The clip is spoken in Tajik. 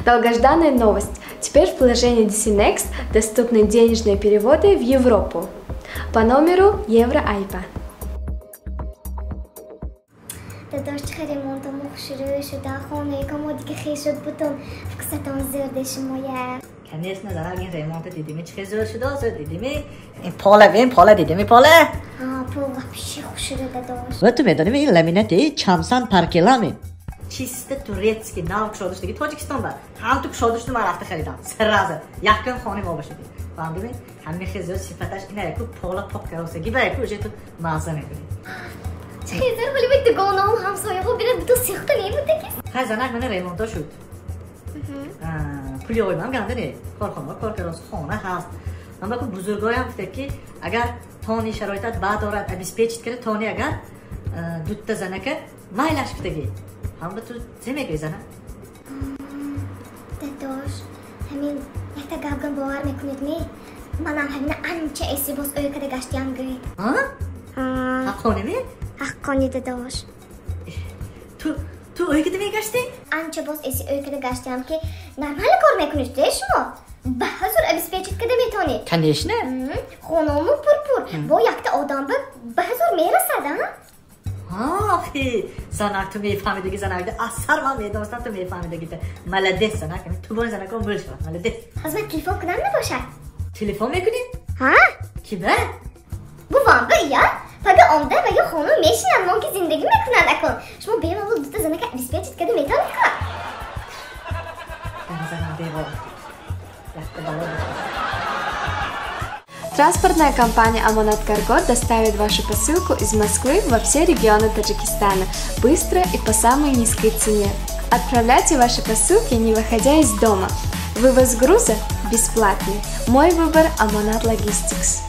Долгожданная новость. Теперь в приложении DC Next доступны денежные переводы в Европу по номеру Евро-Айпа. Дадош, чӣ ремонтамо хушрӯ шуда, хонаи мо дига хел шуд, бутон фуксатон зӯрде шумоя. Конечно, занак, ин ремонта дидими, чӣ хел зӯр шуда, зӯр дидими? Ин пола бин, пола дидими, пола? Ҳа, пол вообще хушрӯ, дадош. Ва ту медоними, ин ламинати чамсан паркелами. Чисто турецкий, нав кушода шудаги Тоҷикистон ба. Ҳам ту кушода шуду, ман рафта харидам. Сразу. Якум хонаи мо бошуди. Фаҳмидими? Ҳамин хел зӯр сифаташ ина яку пола пок каросаги ба яку уже ту мазза мекунӣ. Чӣ хел зӯр, вале бай дугонаам ҳамсояҳо бинад, бутун сихта немудагис. Хай, занак, мана ремонто шуд. Пули оймам ганда не. Корхона кор карос, хона ҳаст. Ман баку бузургоям гуфта, ки агар тони шароитат баъд дорад, обеспечить карда тони, агар дутта занака майлаш гуфтагӣ. Ҳам ба ту чӣ мегӯӣ, зана? Дадош, ҳамин якта гапган бовар мекунед ме? Манам ҳамина анча эси боз ӯй када гаштиям гӯед. Ҳаққонӣ ме? Ҳаққонӣ, дадош. Ту ӯй када мегаштӣ? Анча боз эси ӯй када гаштиям, ки нормально кор мекунед де шумо? Ба ҳазур обеспечить када метавонед. Конечно. Хоному пурпур бо якта одам ба ҳазур мерасад, а? Охи, занак, ту мефаҳмидаги, занак, аз сар ман медонистам, ту мефаҳмидаги. Молодец, занак, ту бо занако мӯл шавад, молодец. Ҳозир ман телефон кунам, набошад? Телефон мекунӣ? Ҳа. Ки ба? Бувам ба я пага омда ва ё хонум мешинанд, мон ки зиндагӣ мекунанд. Акун шумо бемалол дута занака обеспечить када метавонед ка? Занам бевор. Якта бало. Транспортная компания «Амонат Карго» доставит вашу посылку из Москвы во все регионы Таджикистана быстро и по самой низкой цене. Отправляйте ваши посылки, не выходя из дома. Вывоз груза бесплатный. Мой выбор – «Амонат Логистикс».